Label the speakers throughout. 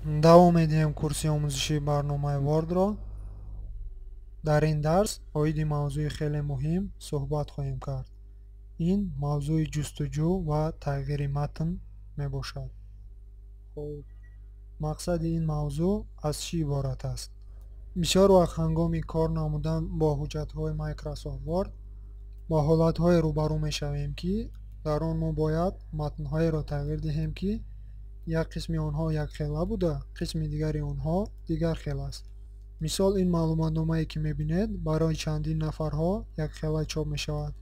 Speaker 1: Давом медиҳем курси омӯзишии барномаи Word-ро. Дар ин дарс оиди мавзӯи хеле муҳим суҳбат хоҳем кард. Ин мавзӯи ҷустуҷӯ ва тағйири матн мебошад. Хуб, мақсади ин мавзӯъ аз чӣ иборат аст? Бисёр вақт ҳангоми кор намудан бо ҳуҷҷатҳои Microsoft Word ба ҳолатҳое рӯбарӯ мешавем, ки дар он мо бояд матнҳоеро тағйир диҳем, ки як қисми онҳо якхела буда, қисми дигари онҳо дигар хел аст. Мисол, ин маълумотномае ки мебинед, барои чандин нафарҳо якхела чоп мешавад.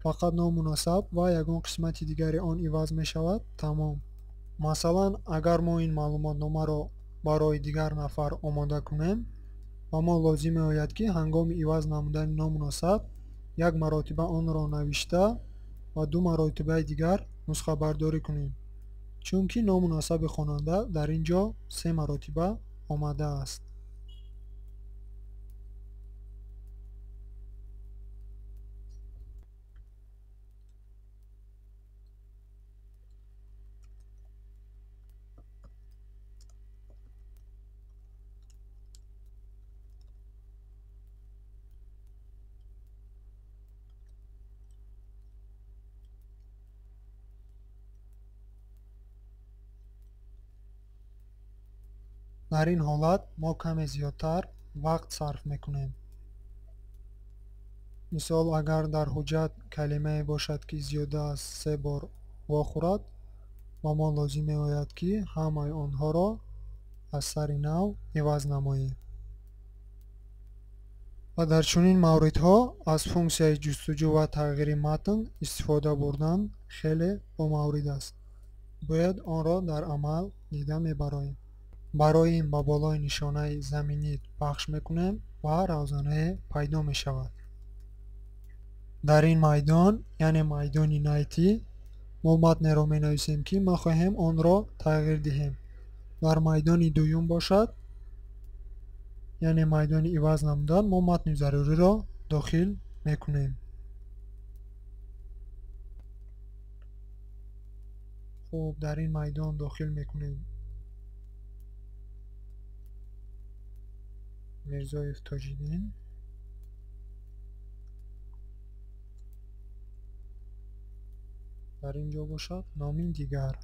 Speaker 1: Фақат ному насаб ва ягон қисмати дигари он иваз мешавад, тамом. Масалан, агар мо ин маълумотномаро барои дигар нафар омода кунем, ба мо лозим меояд, ки ҳангоми иваз намудани ному насаб як маротиба онро навишта ва ду маротибаи дигар нусхабардорӣ кунем, чунки ному насаби хонанда дар ин ҷо се маротиба омадааст. Дар ин ҳолат мо каме зиёдтар вақт сарф мекунем. Мисол, агар дар ҳуҷҷат калимае бошад, ки зиёда аз се бор вохӯрад, ба мо лозим меояд, ки ҳамаи онҳоро аз сари нав иваз намоем. Ва дар чунин мавридҳо аз функсияи ҷустуҷӯ ва тағйири матн истифода бурдан хеле бомаврид аст. Бояд онро дар амал дида мебароем. Барои ин ба болои нишонаи заменить пахш мекунем ва равзанае пайдо мешавад. Дар ин майдон, яъне майдони найти, мо матнеро менависем, ки мехоҳем онро тағйир диҳем. Дар майдони дуюм бошад, яъне майдони иваз намудан, мо матни заруриро дохил мекунем. Хуб, дар ин майдон дохил мекунем Мирзоев Тоҷиддин. Дар ин ҷо бошад номи дигар.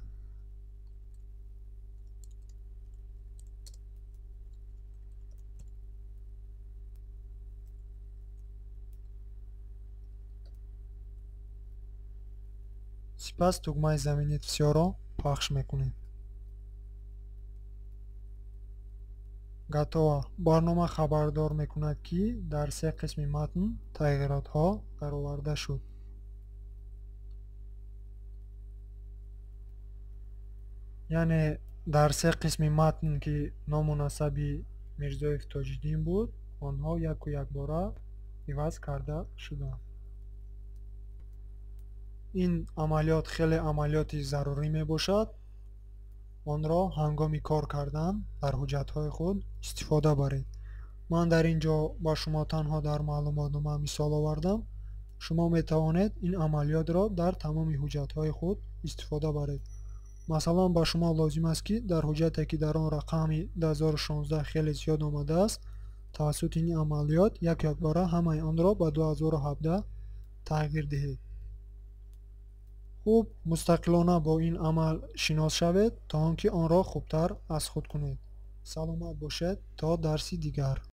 Speaker 1: Сипас тугмаи заменить всё-ро пахш мекунем. Готово. Барнома хабардор мекунад, ки дар се қисми матн тағйиротҳо дароварда шуд. Яъне дар се қисми матн, ки ному насаби Мирзоев Тоҷиддин буд, онҳо яку якбора иваз карда шуданд. Ин амалиёт хеле амалиёти зарурӣ мебошад. Онро ҳангоми кор кардан дар ҳуҷҷатҳои худ истифода баред. Ман дар ин ҷо ба шумо танҳо дар маълумотнома мисол овардам. Шумо метавонед ин амалиётро дар тамоми ҳуҷҷатҳои худ истифода баред. Масалан, ба шумо лозим аст, ки дар ҳуҷҷате, ки дар он рақами 2016 хеле зиёд омадааст, тавассути ин амалиёт як якбора ҳамаи онро ба 2017 тағйир диҳед. Хуб, мустақилона бо ин амал шинос шавед, то он ки онро хубтар аз худ кунед. Саломат бошед то дарси дигар.